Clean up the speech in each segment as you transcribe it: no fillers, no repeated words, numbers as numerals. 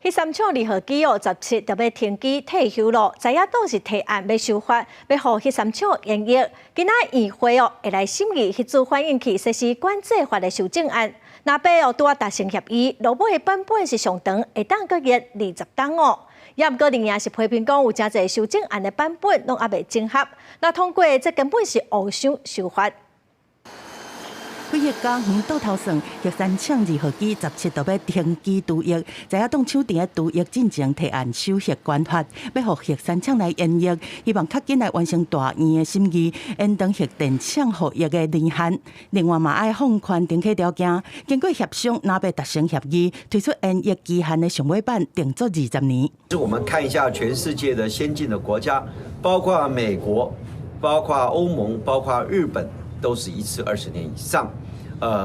彼三廠二號機哦，17就欲停機退休咯。在野黨是提案欲修法，欲予彼三廠延役。今仔院會哦，會來審議核子反應器設施管制法的修正案。若欲哦拄仔達成協議，落尾的版本是上長會當閣延20冬哦。也毋過另外是批評講有誠濟修正案的版本攏猶未整合，若通過這根本是烏相修法。幾億加遠倒頭算，核三廠二號機十七就欲停機除役，在野黨搶佇咧除役進前提案修核管法，欲予核三廠來延役，希望較緊來完成大院的審議，延長核電廠服役的年限。另外嘛愛放寬重啟條件，經過協商，若欲達成協議，推出延役期限的上尾版，定做20年。我們看一下全世界的先進的國家，包括美國、包括歐盟、包括日本，都是一次20年以上。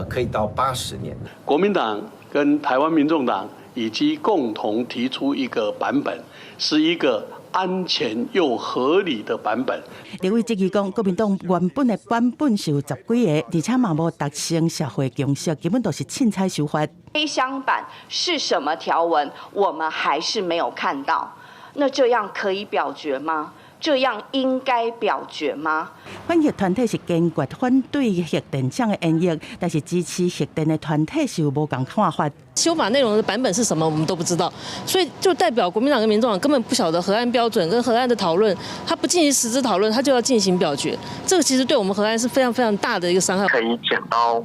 可以到80年。國民黨跟台灣民眾黨已經共同提出一個版本，是一個安全又合理的版本。立委質疑講，國民黨原本的版本是有十幾個，而且嘛無達成社會共識，根本就是凊彩修法。黑箱版是什麼條文？我們還是沒有看到。那這樣可以表決嗎？這樣應該表決嗎？反核團體是堅決反對核電廠的延役，但是支持核電的團體是有無仝看法。修法內容的版本是什麼，我們都不知道，所以就代表國民黨跟民眾黨根本不曉得核安標準跟核安的討論，他不進行實質討論，他就要進行表決，這個其實對我們核安是非常非常大的一個傷害。可以減到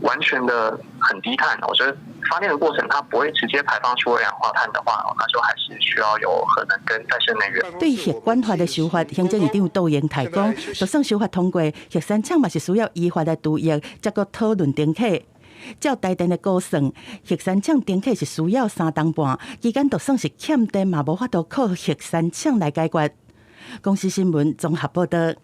完全的很低碳，我覺得發電的過程它不會直接排放出二氧化碳的話，那就還是需要有核能跟再生能源。對核管法的修法，行政院長杜英台講，就算修法通過，核三廠嘛是需要依法來除役，才閣討論重啟。照台電的估算，核三廠重啟是需要3冬半，期間就算是欠電嘛，無法度靠核三廠來解決。公視新聞綜合報導。